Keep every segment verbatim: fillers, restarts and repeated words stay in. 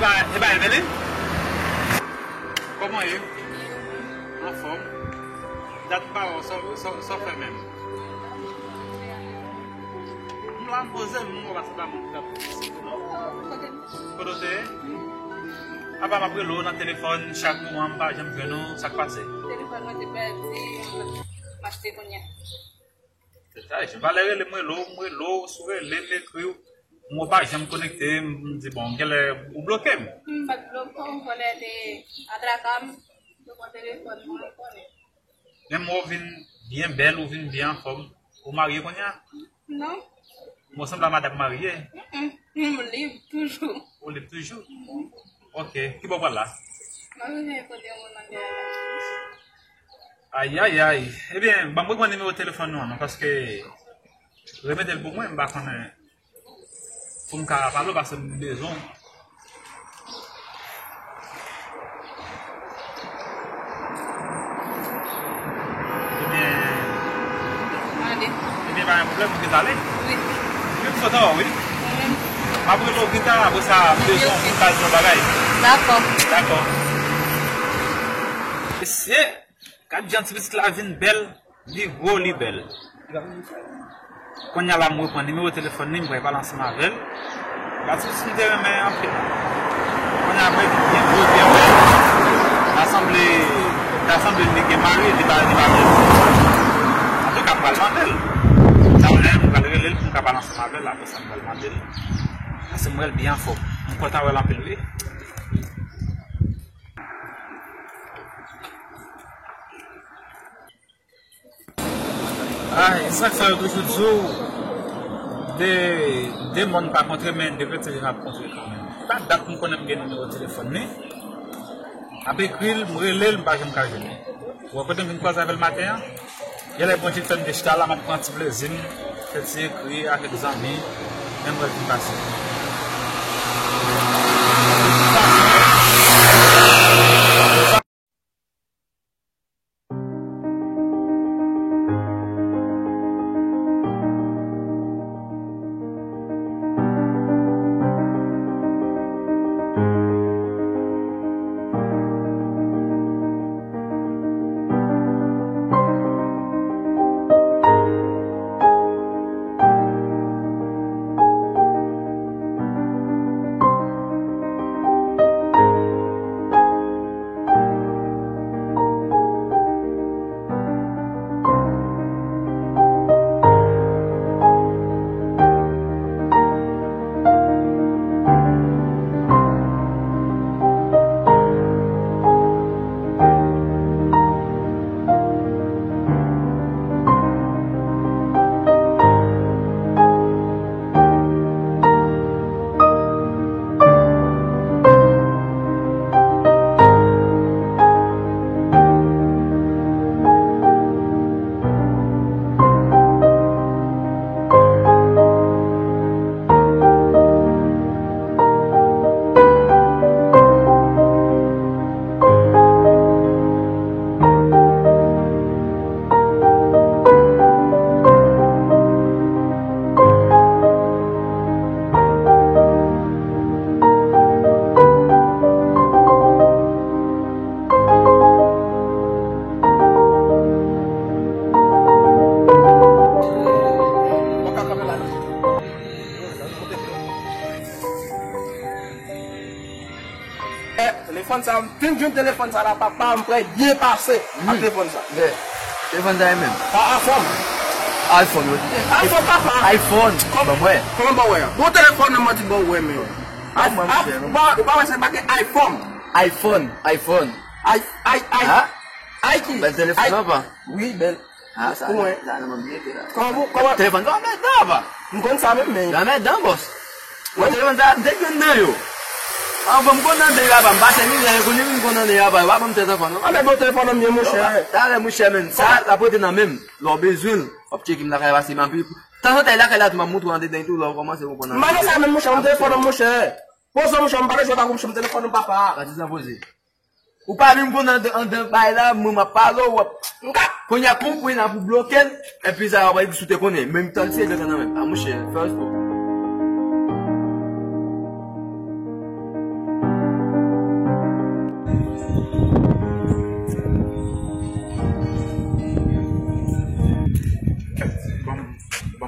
E ba, e ba, Evelyn? Kòman ye? Anfòm? Dat m pa wè w, sa, sa, sa w fè menm? M la, m poze m, m wè w pa se pa moun k ap vizite non. Kote w te ye? Apa m ap rele w nan telefòn chak moman, m pa janm jwenn ou, sa k pase? Telefòn mwen te pèdi, m achte kounye a. Se sa, jan valè rele m, rele w, m rele w, si w rele m, m ekri w. M wè w pa janm konekte, m di, bon, genlè ou bloke m. M pa t bloke w, m konnen te atraka m, yo pran telefòn mwen, ou konnen. Men m wè w vin byen bèl, ou vin byen anfòm. Ou marye kounye a? Non. M wè w sanble a madanm marye. Mm-mm. M lib toujou. Ou lib toujou? Ok. Ki bò w pral la? M ap rive kote yon moun mande a la. Ayayay. Ebyen, ban m reprann nimewo telefòn nou an non, paske remete l pou mwen, m pa konnen. Pou m ka pale w, paske m bezwen w. Ebyen, Mande. Ebyen, pa gen pwoblèm, nou gen ale. Wi. Wi, m kontan wè w, wi. Mwen menm. M ap rele w pita, apre sa, m bezwen w pou m ka di yon bagay. Dakò. Dakò. Mesye, gad jan ti pitit la vin bèl, li gwo, li bèl. Kounye a la, m reprann nimewo telefòn li, m pral pale ansanm avè l. Gad ti pitit m te renmen anpil. Kounye a, m wè li byen gwo, byen bèl. Ta sanble, ta sanble li gen mari, li pa, li pa menm. Antouka, m pral mande l. Talè, m pral rele l pou m ka pale ansanm avè l, apre sa, m pral mande l. Paske m wè l byen anfòm. M kontan wè l anpil, wi. Ay, sa k fè yo toujou di w, de, de mòn pa kontre, men de vètije n ap kontre kanmenm. Pa dat m konnen m gen nimewo telefòn li. M ap ekri l, m rele l, m pa janm ka jwenn li. Ou wè kote m vin kwaze avè l maten an? Genlè Bondye fè m te chita la, m ap pran ti plezi m, fè ti ekri avèk zanmi, men m wè l vin pase. Eh, telefòn sa, m fin jwenn telefòn sa la, papa, m prè byen pase ak telefòn sa. Telefòn sa e menm. Pa iPhone. iPhone, wi. iPhone, papa. iPhone. Kòman, kòman ba w wè a? Bon telefòn nan, m di ba w wè, men. Ou pa wè se make iPhone? iPhone, iPhone. Ay, ay, ay. Ha? Ay ki? Bèl telefòn, papa. Wi, bèl. Ah, sa, sa, nan manm byen ke la. Kòman, kòman? Telefòn sa anmèdan, apa. M konn sa menm, men. Anmèdan, bòs. Wè, telefòn sa, m te jwenn nan yo. Anvan, m konn nan de yo, apa. M pase mizè, yo konn vin konn nan de yo, apa. Yo pa ban m telefòn, non. Anmèdan, telefòn nan m ye, monchè. Talè, monchè, men. Sa, l ap rete nan men m. Lè w bezwen l, w ap tcheke m lakay, pase m anpil. Tanzantan, e lakay la, tou, m ap montre w andedan tou, lè w kòmanse konprann. M pa nan sa menm, monchè, m telefòn nan, monchè. Poze, monchè, m pa bezwen ta konprann telefòn nan, papa. Pati san poze. Ou pa menm konn andan, andan bay la, mwen m ap pale w, w ap, m ka, kounye a konprann la pou bloke l, epi sa w ap di si w te konnen, menm tan l se lè nan menm, a monchè, fè respè w.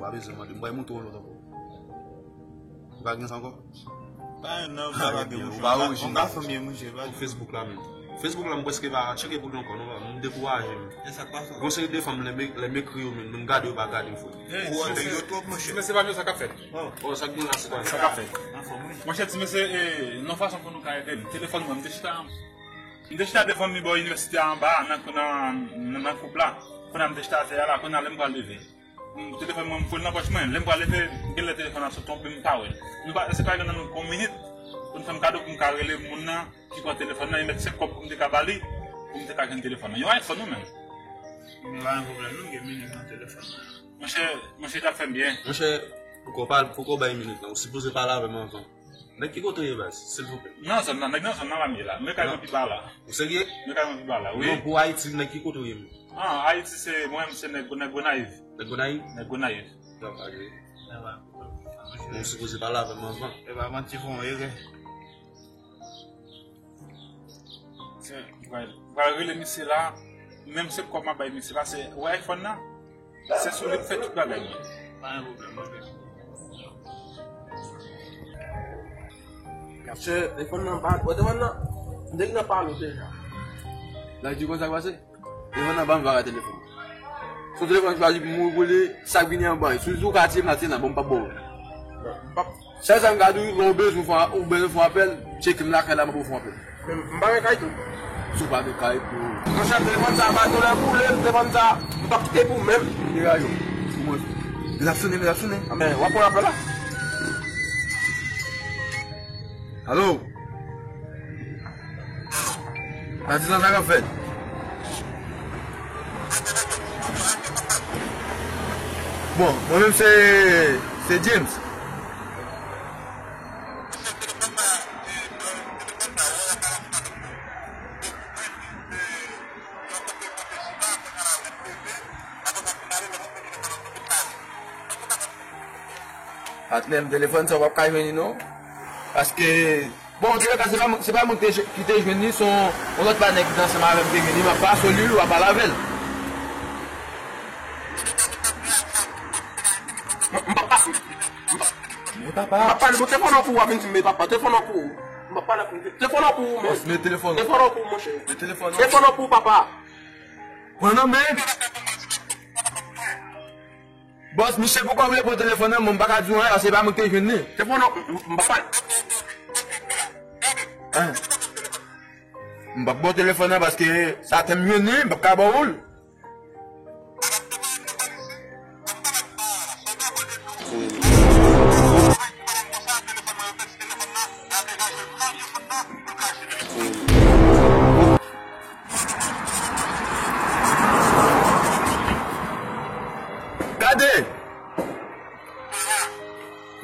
pa bezwen mande. M bay moutre w lòt ankò. Ou pa gen sa ankò? Pa gen, non, sa pa gen, monchè. Ou pa orijinal. Ou pa fanmi, monchè, pa. Ou Facebook la menm. Facebook la, m prèske pa tcheke pou l ankò, non, m dekouraje menm. E sa k pa fè? Gon seri de fanm, lè m, lè m ekri yo menm, m gade yo pa gade m, frè. Ou antre yo twòp, monchè. Ti mesye pa vle sa k ap fèt. Oh, sa k gen la, se kwa? Sa k ap fèt? Anfòm, wi. Monchè, ti mesye, e, nan fason pou nou ka ede m. Telefòn mwen, m te chita, m te chita devan mi bò inivèsite a anba, nan, nan, nan, nan koub la. Kounye a m te chita atè a la, kounye a lè m pral leve. M, telefòn mwen, m foure l nan pòch mwen. Lè m pral leve, m genlè telefòn nan sot tonbe, m pa wè l. Nou pa, se pa gen nan nou gon minit pou n fè m kado pou m ka rele moun nan ki pran telefòn nan, e mèt senk kòb pou m te ka ba li, pou m te ka jwenn telefòn nan. Yon iPhone ou menm? Men pa gen pwoblèm, non, m gen minit nan telefòn nan. Monchè, monchè, t ap fè m byen. Monchè, poko pale, poko bay minit nan. Ou sipoze pale avè m anvan. Nèg ki kote w ye, baz, silvouplè? Nan zòn nan, nèg nan zòn nan la m ye la. Men kay mwen pi ba la. Ou serye? Men kay mwen pi ba la, wi. Non, pou Ayiti, nèg ki kote w ye menm? Ah, Ayiti se, mwen menm se nèg, nèg Gonayiv. Nèg Gonayiv? Nèg Gonayiv. Donk, ok. Bon, ou sipoze pale avè m anvan. E pa manti, fè yon erè. Tiens, m pral, m pral rele misye la. Menm se kòb m ap bay misye la, se, ou wè iPhone nan? Se sou li m fè tout bagay mwen. Pa gen pwoblèm, ok. Monchè, telefòn nan pa, wè telefòn nan? M te gen nan pale w deja. L ap di konsa k pase? Telefòn nan ban m vara telefòn. Se yon telefòn m chwazi pou m woule, sa k vini anba. Si w di w ka tiye m la, tiye m la, bon, m p ap ba w. M p ap Sèl sa m ka di w, lè w bezwen fè, ou bezwen fè apèl, tcheke m lakay la, m ap fè w apèl. Men m pa gen kay tou. Si w pa gen kay, bro. Monchè, telefòn sa a pa doulè pou lè, telefòn sa a, m p ap kite pou menm. Dega yo. Li ap sonnen, li ap sonnen. Men, w ap pran apèl la. Alo? Patizan, sa k ap fèt? Bon, mwen menm se, se James. Patnè m, telefòn sa w p ap ka jwenn li non. Paske, bon, antoulèka, se pa mwen, se pa mwen ki te, ki te jwenn li, se yon, yon lòt patnè ki te ansanm avè m te jwenn li, m ap pase w li, w a pale avè l. Papa. M ap pale pou telefòn nan pou ou, w ap vin di m, men papa, telefòn nan pou ou. M ap pale pou ou, telefòn nan pou ou, men. Bòs, men telefòn nan. Telefòn nan pou ou, monchè. Men telefòn nan. Telefòn nan pou ou, papa. Pran nan men. Bòs, misye poko vle pran telefòn nan, mwen m pa ka di w anyen, paske se pa mwen ki te jwenn li. Telefòn nan, m, m, m pa pale. Hein. M p ap ba w telefòn nan paske sa te m jwenn li, m p ap ka ba w l. Gade!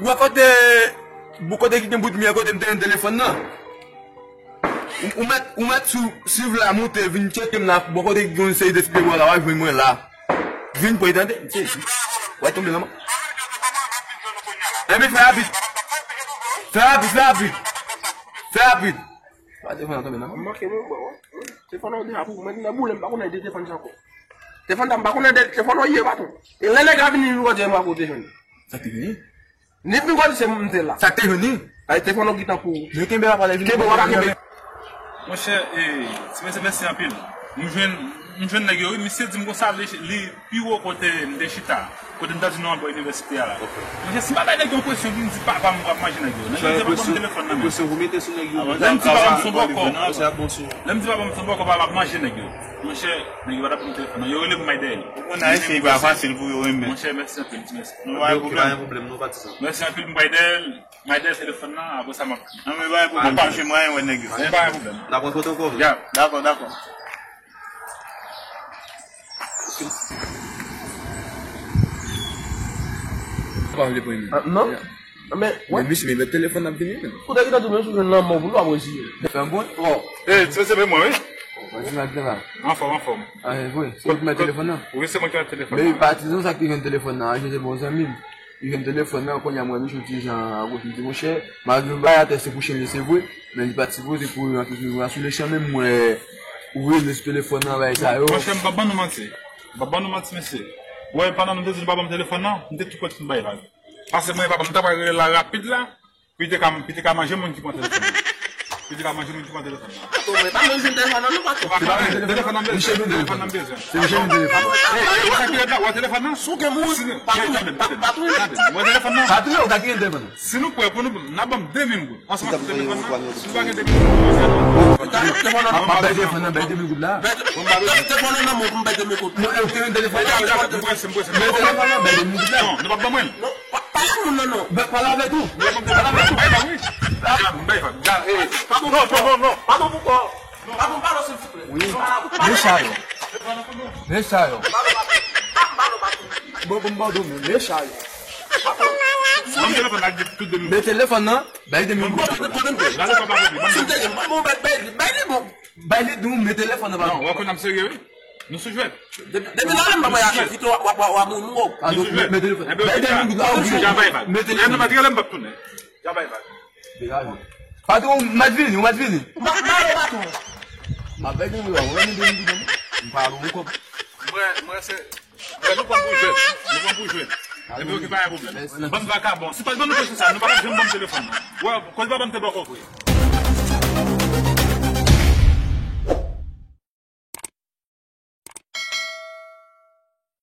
Ou wè kote, bò kote ki gen bout mi an, kote m te jwenn telefòn nan? Ou, ou mèt, ou mèt swiv, swiv la, moute, vin tcheke m la, bò kote ki gen yon seri de ti pye bò la, w a jwenn mwen la. Vin pou tande, m sezi. W a tonbe nan men. Ebyen, fè rapid. Fè rapid, fè rapid. Fè rapid. Pa telefòn nan tonbe nan men. M manke non, bro. Telefòn nan deja pou mwen nan boule, m pa konnen de telefòn sa ankò. Telefòn sa m pa konnen de telefòn nan ye, patwon. E lè nèg la vini, nou di mwen akote jwenn. Sa te vini? Ni vin gòl se m te la. Sa k te jwenn li? Ay, telefòn nan gentan pou ou. Men kenbe la pale vin. Kenbe, w pa ka kenbe. Monchè, e, ti mesye, mèsi anpil. M jwenn, m jwenn nèg yo, wi, misye di m konsa, li, li pi wo kote m te chita, kote m ta di nou anba inivèsite a la. Monchè, si m pa bay nèg yo presyon pou m di papa m, m p ap manje nèg yo. Nèg yo di pa ban m telefòn nan men. Presyon pou mete sou nèg yo. Lè m di papa m se yon bòkò. Lè m di papa m se yon bòkò, papa m ap manje nèg yo. Monchè, nèg yo pa t ap ban m telefòn nan. Yo rele m bay dèyè l. Ou konn Ayisyen, li pa fasil pou yo renmen. Monchè, mèsi anpil, ti mesye. Nou pa gen pwoblèm. Pa gen pwoblèm, non, patizan. Mèsi anpil, m bay dèyè l. M bay dèyè telefòn nan, apre sa, m ap, non, men pa gen pwoblèm. M ap manje mwen, wè nèg yo. Pa gen pwoblèm. N ap rankontre ankò. Ya. Dakò, dakò. Pa vle pran li. Ah, non. Ya. Men, men misye, men telefòn nan ap vini menm. Ou te gentan di nou sou jwenn lanmò pou nou ap resi. Fè yon bon. Bon. Eh, ti mesye, men mwen, wi. Anfòm, anfòm. Ah, e vre. Se ou ki mèt telefòn nan? Wi, se mwen ki mèt telefòn nan. Men patizan sa ki jwenn telefòn nan, se bon zanmi m. Li jwenn telefòn nan, kounye a m wè misye yon ti jan agoch, m di, monchè, malgre bagay atè se pou chen li, se vre, men li pa t sipoze kouri nan tout nivo a. Sou letan menm m wè ou rele sou telefòn nan, bagay sa yo. Monchè, m p ap ban nou manti. M p ap ban nou manti, mesye. Ou wè, pandan nou te di nou pa ban m telefòn nan, m te tou prè pou m bay vag. Pase mwen, papa, m ta pral rele la rapid la, pou li te ka, pou li te ka manje moun ki pran telefòn nan. Pou li te ka manje moun ki pran telefòn nan. Patwon, mwen pa menm jwenn telefòn nan, non, patwon. Telefòn nan bezwen. Telefòn nan bezwen. Se misye jwenn telefòn. Ou ka kite la, ou telefòn nan? Si w gen moun, patwon, patwon. Ou telefòn nan? Patwon, ou ka kite telefòn nan. Si nou prè pou nou, n a ban m de mil goud. Ansanm ak telefòn nan. Si nou pa gen de mil goud, m ap bay telefòn nan, bay de mil goud la. Telefòn nan, mwen, pou m bay de mil goud. Non, ou te jwenn telefòn nan. M prese, m prese. Men telefòn nan, bay de mil goud la. Non, nou p ap ban mwen. Non. Pa, pale ak moun nan non. Ben, pale avèk ou. Pale avèk ou. Pale avèk ou. Pa bon, non, non, non, non. Pa bon pou kò. Pa bon, pale, silvouplè. Wi. Men sa yo. Men sa yo. Bon, bon, bon, men sa yo. Men telefòn nan, bay de mil goud. Bon, bon, bon, bay, bay li, bon. Bay li, nou, men telefòn nan, pa. Non, w a konn ap serye, wi. Nou sou jwèt. Depi, depi lè m pa voye aksyon, kite w, w, w, w, w, w, w. Ah, donk, mete telefòn. Bay de mil goud la, oblije. Mete telefòn. Lè m pa t rele, m p ap tounen. Degaje. Patwon, ou mèt vini, ou mèt vini. M pa, m pa rele patwon. M ap bay de mil goud la, ou mèt de mil goud la. M pa ba w kòb. Mwen, mwen se, mwen nou pran pou jwèt. Nou pran pou jwèt. Epi oke, pa gen pwoblèm. Bann vakabon. Si pa t ban nou presyon sa, nou pa t ap janm ban m telefòn nan. Wè, koz pa ban m te bòkò vre.